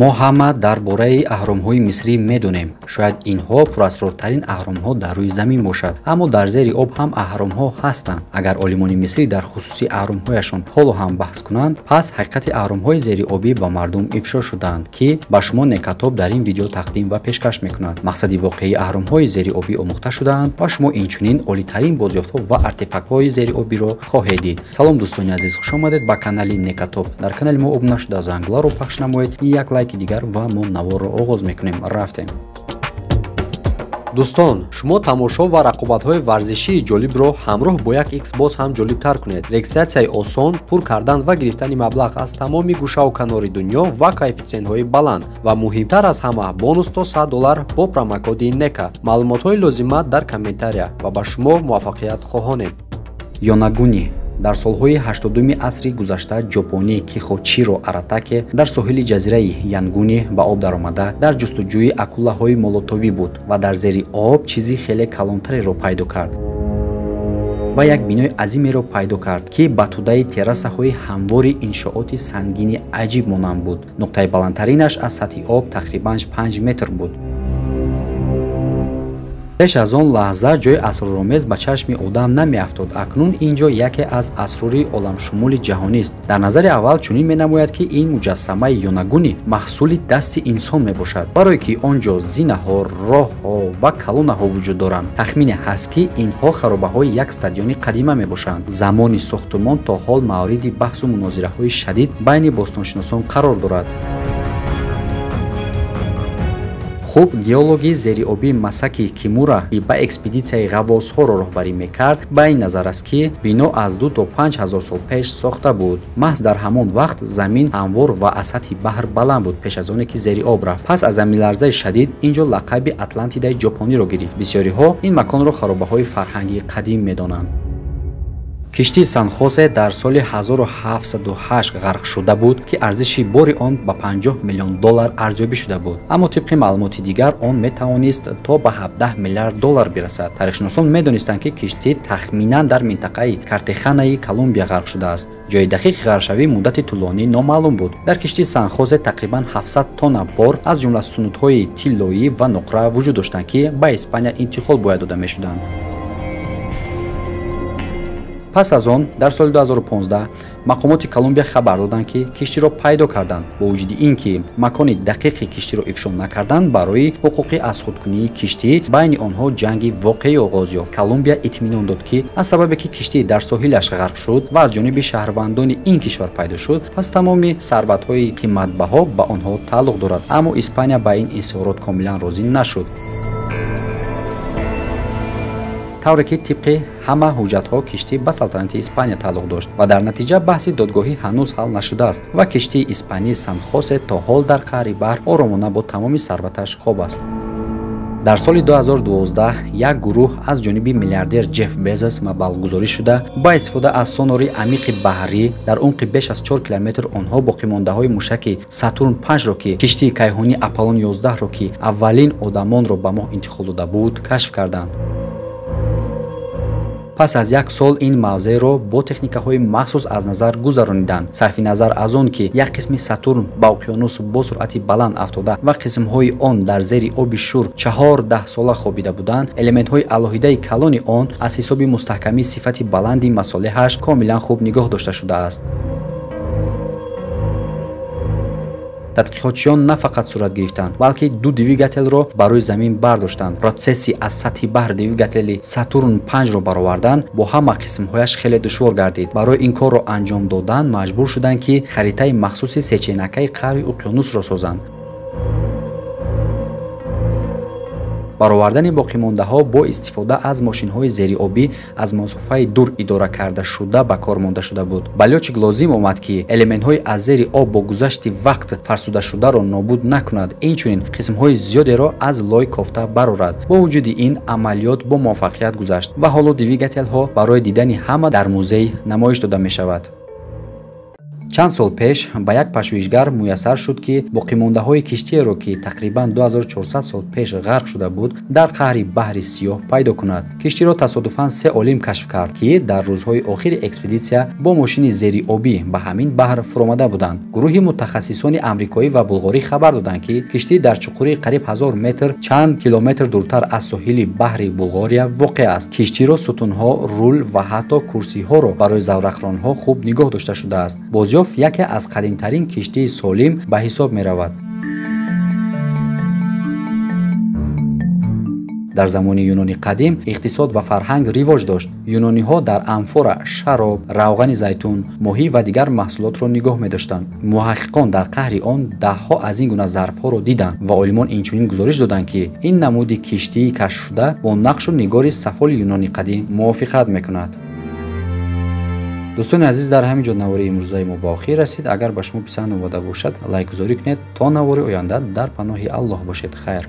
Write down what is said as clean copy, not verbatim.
Мо ҳама дар бораи аҳромҳои мисрӣ медонем. Шояд инҳо пурасрортарин аҳромҳо дар рӯи замин бошад, аммо дар зери об ҳам аҳромҳо ҳастанд. Агар олимони мисрӣ дар хусуси аҳромҳояшон ҳоло ҳам баҳс кунанд, пас ҳақиқати аҳромҳои зериобӣ ба мардум ифшо шудаанд, ки ба шумо Некатоб дар ин видео тақдим ва пешкаш мекунад. Мақсади воқеии аҳромҳои зериобӣ омӯхта шудаанд ва шумо инчунин олитарин бозёфтҳо ва артефактҳои зериобиро хоҳед дид. Салом дӯстони азиз, хуш омадед ба канали Некатоб. Дар канали мо обуна шуда, зангларо пахш намоед, як лайки дигар ва мо наворро оғоз мекунем. Рафтем. Дӯстон, шумо тамошо ва рақобатҳои варзишии ҷолибро ҳамроҳ бо як X боз ҳам ҷолибтар кунед. Регистратсияи осон, пур кардан ва гирифтани маблағ аз тамоми гӯшаву канори дунё ва коэффитсиентҳои баланд ва муҳимтар аз ҳама бонус то $100 бо промокоди NEKA. Маълумотҳои лозима дар комментария ва ба шумо муваффақият хоҳонем. Йонагуни. Дар солҳои 80-уми асри гузашта ҷопонӣ Кихочиро Аратаке дар соҳили ҷазираи Янгуни ба об даромада дар ҷустуҷӯи акулаҳои молотовӣ буд ва дар зери об чизи хеле калонтареро пайдо кард ва як бинои азимеро пайдо кард, ки ба тӯдаи террасаҳои ҳамвори иншооти сангини аҷиб монанд буд. Нуқтаи баландтаринаш аз сатҳи об тақрибан 5 метр буд. Пеш аз он лаҳза ҷои асроромез ба чашми одам намеафтод. Акнун ин ҷо яке аз асрори оламшумули ҷаҳонист. Дар назари аввал чунин менамояд, ки ин муҷассамаи Йонагуни маҳсули дасти инсон мебошад, барое ки он ҷо зинаҳо, роҳҳо ва калонаҳо вуҷуд доранд. Тахмине ҳаст, ки инҳо харобаҳои як стадиони қадима мебошанд. Замони сохтумон то ҳол мавриди баҳсу мунозираҳои шадид байни бостоншиносон қарор дорад. Хуб, геологи зериобии Масаки Кимура, ки ба экспедитсияи ғаввосҳоро роҳбарӣ мекард, ба ин назар аст, ки бино аз 2 то 5 ҳазор сол пеш сохта буд. Маҳз дар ҳамон вақт замин ҳамвор ва аз сатҳи баҳр баланд буд, пеш аз оне ки зери об рафт. Пас аз заминларзаи шадид ин ҷо лақаби Атлантидаи ҷопониро гирифт. Бисёриҳо ин маконро харобаҳои фарҳангии қадим медонанд. Киштии Сан-Хосе дар соли 1708 ғарқ шуда буд, ки арзиши бори он ба 50 миллион доллар арзёбӣ шуда буд. Аммо тибқи маълумоти дигар он метавонист то ба 17 миллиард доллар бирасад. Тарихшиносон медонистанд, ки киштӣ тахминан дар минтақаи Картеханаи Колумбия ғарқ шудааст. Ҷои дақиқи ғарқшавӣ муддати тӯлонӣ номаълум буд. Дар киштии Сан-Хосе тақрибан 700 тонна бор, аз ҷумла сунутҳои тиллоӣ ва нуқра вуҷуд доштанд, ки ба Испания интиқол бояд дода мешуданд. Пас аз он дар соли 2015 мақомоти Колумбия хабар доданд, ки киштиро пайдо карданд. Бо вуҷуди ин ки макони дақиқи киштиро ифшо накарданд, барои ҳуқуқи аз худкунии киштӣ байни онҳо ҷанги воқеӣ оғоз ёфт. Колумбия итминон дод, ки аз сабабе ки киштӣ дар соҳилаш ғарқ шуд ва аз ҷониби шаҳрвандони ин кишвар пайдо шуд, пас тамоми сарватҳои қиматбаҳо ба онҳо тааллуқ дорад. Аммо Испания ба ин изҳорот комилан розӣ нашуд. Тавре ки тибқи ҳама ҳуҷҷатҳо киштӣ ба салтанати Испания тааллуқ дошт ва дар натиҷа баҳси додгоҳӣ ҳанӯз ҳал нашудааст ва киштии испании Сан-Хосе то ҳол дар қаъри баҳр оромона бо тамоми сарваташ хоб аст. Дар соли 2012 як гурӯҳ аз ҷониби миллиардер Ҷеф Безос маблағгузорӣ шуда, ба истифода аз сонори амиқи баҳрӣ дар умқи беш аз 4 километр онҳо боқимондаҳои мушаки Сатурн 5-ро, ки киштии кайҳонии Аполлон 11-ро, ки аввалин одамонро ба моҳ интиқол дода буд, кашф карданд. Пас аз як сол ин мавзеъро бо техникаҳои махсус аз назар гузарониданд. Сарфи назар аз он ки як қисми Сатурн ба уқёнус бо суръати баланд афтода ва қисмҳои он дар зери оби шур 14 сола хобида буданд, элементҳои алоҳидаи калони он аз ҳисоби мустаҳкамии сифати баланди масолеҳаш комилан хуб нигоҳ дошта шудааст. Тадқиқотчиён на фақат сурат гирифтанд, балки ду двигателро ба рӯи замин бардоштанд. Протсесси аз сатҳи баҳр двигатели Сатурн 5-ро баровардан бо ҳама қисмҳояш хеле душвор гардид. Барои ин корро анҷом додан маҷбур шуданд, ки харитаи махсуси сеченакаи қаъри уқёнусро созанд. Баровардани боқимондаҳо бо истифода аз мошинҳои зериобӣ аз масофаи дур идора карда шуда ба кор монда шуда буд. Ба лётчик лозим омад, ки элементҳои аз зери об бо гузашти вақт фарсудашударо нобуд накунад, инчунин қисмҳои зиёдеро аз лой кофта барорад. Бо вуҷуди ин амалиёт бо муваффақият гузашт ва ҳоло двигателҳо барои дидани ҳама дар музей намоиш дода мешавад. Чанд сол пеш ба як пажӯҳишгар муяссар шуд, ки боқимондаҳои киштиеро, ки тақрибан 2400 сол пеш ғарқ шуда буд, дар қаъри баҳри Сиёҳ пайдо кунад. Киштиро тасодуфан се олим кашф кард, ки дар рӯзҳои охири экспедитсия бо мошини зериобӣ ба ҳамин баҳр фуромада буданд. Гурӯҳи мутахассисони амрикоӣ ва булғорӣ хабар доданд, ки киштӣ дар чуқурии қариб 1000 метр чанд километр дуртар аз соҳили баҳри Булғория воқеъ аст. Киштиро сутунҳо, рул ва ҳатто курсиҳоро барои заврақронҳо хуб нигоҳ дошта шудааст. Бозёфт яке аз қадимтарин киштии солим ба ҳисоб меравад. Дар замони Юнони қадим иқтисод ва фарҳанг ривоҷ дошт. Юнониҳо дар амфора шароб, равғани зайтун, моҳӣ ва дигар маҳсулотро нигоҳ медоштанд. Муҳаққиқон дар қаъри он даҳҳо аз ин гуна зарфҳоро диданд ва олимон инчунин гузориш доданд, ки ин намуди киштии кашфшуда бо нақшу нигори сафоли Юнони қадим мувофиқат мекунад. Дӯстони азиз, дар ҳамин ҷо навори имрӯзаи мо ба охир расид. Агар ба шумо писанд омада бошад, лайкгузорӣ кунед. То навори оянда дар паноҳи Аллоҳ бошед. Хайр.